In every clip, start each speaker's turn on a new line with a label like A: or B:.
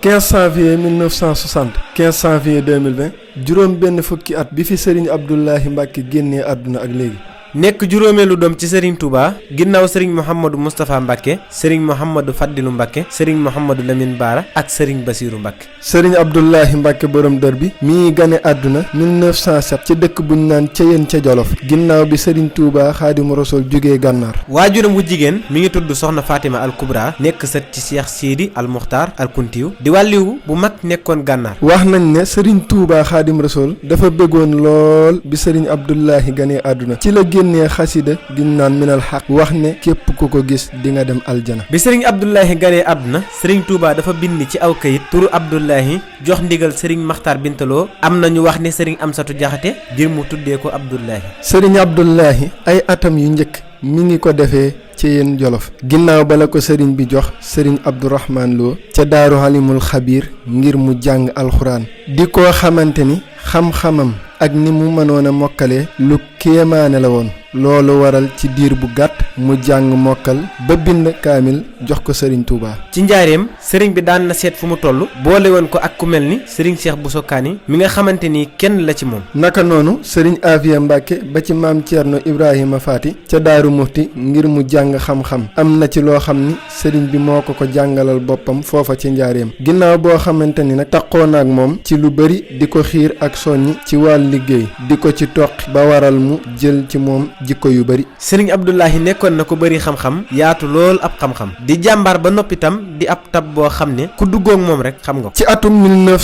A: 15 janvier 1960 15 janvier 2020 juróom benn fukki at bi fi Serigne Abdoulahi Mbacke génnee àdduna ak léegi.
B: nekk juróomeelu doom ci Serigne Touba ginnaaw Serigne Mouhamadou Moustapha Mbacke Serigne Mouhamadou Fadilou Mbacke Serigne Mouhamadou Lamine Bara ak Serigne Bassirou Mbacke.
A: Serigne Abdoulahi Mbacke borom dër bi mi ngi gane àdduna 1907 ci dëkk buñ naan Ceyeen ca Jolof ginnaaw bi Serigne Touba Xaadimu Rasuul jógee gànnaar.
B: waajuram wu jigéen mi ngi tudd Soxna Fatima al Kubra nekk sët ci Cheikh Sidi al Muxtaar al Kuntiyu di wàlliwu bu mag nekkoon gànnaar.
A: wax nañ ne Serigne Touba Xaadimu Rasuul dafa bëggoon lool bi Serigne Abdoulahi ganee àdduna ci la génnee xasida giñ naan minal xaq wax ne képp ku ko gis di nga dem aljana.
B: bi Serigne Abdoulahi ganee àdduna Serigne Touba dafa bind ci aw kayit turu Abdoulahi jox ndigal Serigne Makhtar Bintaloo am na ñu wax ne Serigne Amsatu Jaxate ngir mu tuddee ko Abdoulahi.
A: Serigne Abdoulahi ay atam yu njëkk mi ngi ko defee ci yéen Jolof ginnaaw bala ko Serigne bi jox Serigne Abdourahman Lo ca Daaru Halimul Xabiir ngir mu jàng alxuraan di ko xamante ni xam-xamam ak ni mu mënoon a mokkale lu kéemaane la woon. loolu waral ci diir bu gàtt mu jàng mokkal ba bind kaamil jox ko Serigne Touba. ci njaareem Serigne bi daan na seet fu mu toll boole woon ko ak ku mel ni Serigne Cheikh Bousso Kani mi nga xamante ni kenn la ci moom. naka noonu Serigne Afia Mbacke ba ci maam Thierno Ibrahima Fati ca Daaru Mufti ngir mu jàng xam-xam am na ci loo xam ni Serigne bi moo ko jàngalal boppam foofa ci njaareem ginnaaw boo xamante ni nag taqoo na ak moom ci lu bari di ko xiir ak soññi ci wàllu liggéey di ko ci toqi ba waral mu jël ci moom. jikko yu bari. Serigne Abdoulahi nekkoon na ko bari xam-xam yaatu lool ab xam-xam di jàmbaar ba noppitam di ab tab boo xam ne ku duggoog moom rek xam nga ko. ci atum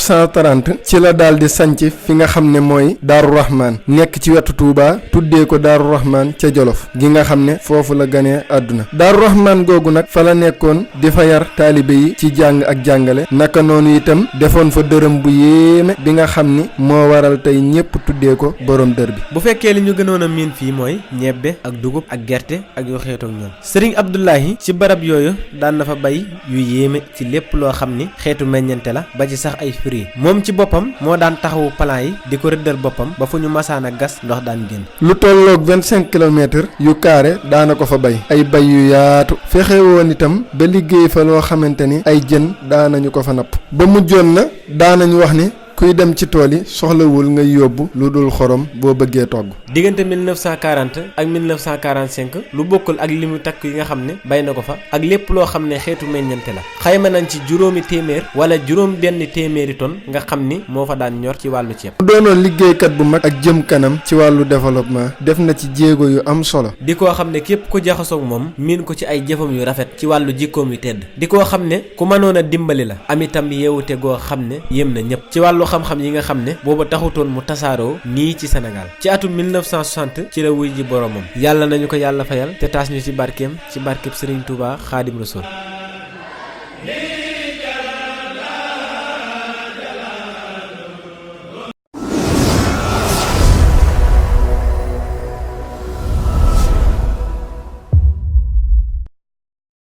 A: 1930 ci la daal di sanc fi nga xam ne mooy Daaru Rahman nekk ci wetu Touba tuddee ko Daaru Rahman ca Jolof gi nga xam ne foofu la ganee àdduna. Daaru Rahman googu nag fa la nekkoon di fa yar taalibe yi ci jàng ak jàngale naka noonu itam defoon fa dërëm bu yéeme bi nga xam ni moo waral tey ñépp tuddee ko borom dër bi. bu fekkee li ñu gënoon a miin fii mooy ñebbe ak dugub ak gerte ak yu xeetoog ñoom Serigne Abdoulahi ci barab yooyu daan na fa bay yu yéeme ci lépp loo xam ni xeetu meññante la ba ci sax ay fruits moom ci boppam moo daan taxawu plan yi di ko rëddal boppam ba fu ñu masaan a gas ndox daan génn. lu tolloog 25 kilomètres yu carré daana ko fa bay ay bay yu yaatu fexe woon itam ba liggéey fa loo xamante ni ay jën daanañu ko fa napp ba mujjoon na daanañu wax ni kuy dem ci tool yi soxlawul ngay yóbbu lu dul xorom boo bëggee togg. diggante 1940 ak 1945 lu bokkul ak limu takk yi nga xam ne bay na ko fa ak lépp loo xam ne xeetu meññante la xayma nañ ci juróomi téeméer wala juróom benn téeméeri ton nga xam ni moo fa daan ñor ci wàllu ceeb. mu doonoon liggéeykat bu mag ak jëm kanam ci wàllu développement def na ci jéego yu am solo. di koo xam ne képp ku jaxasoog moom miin ko ci ay jëfam yu rafet ci wàllu jikkoom yu tedd di koo xam ne ku mënoon a dimbali la am itam yeewute goo xam ne yéem na ñëpp ci wàllu xam-xam yi nga xam ne booba taxutoon mu tasaaroo nii ci Sénégal ci atum 1960 ci la wuy ji boromam yàlla nañu ko yàlla fayal te taas ñu ci barkeem ci barkeb Serigne Touba Xaadim Rasul.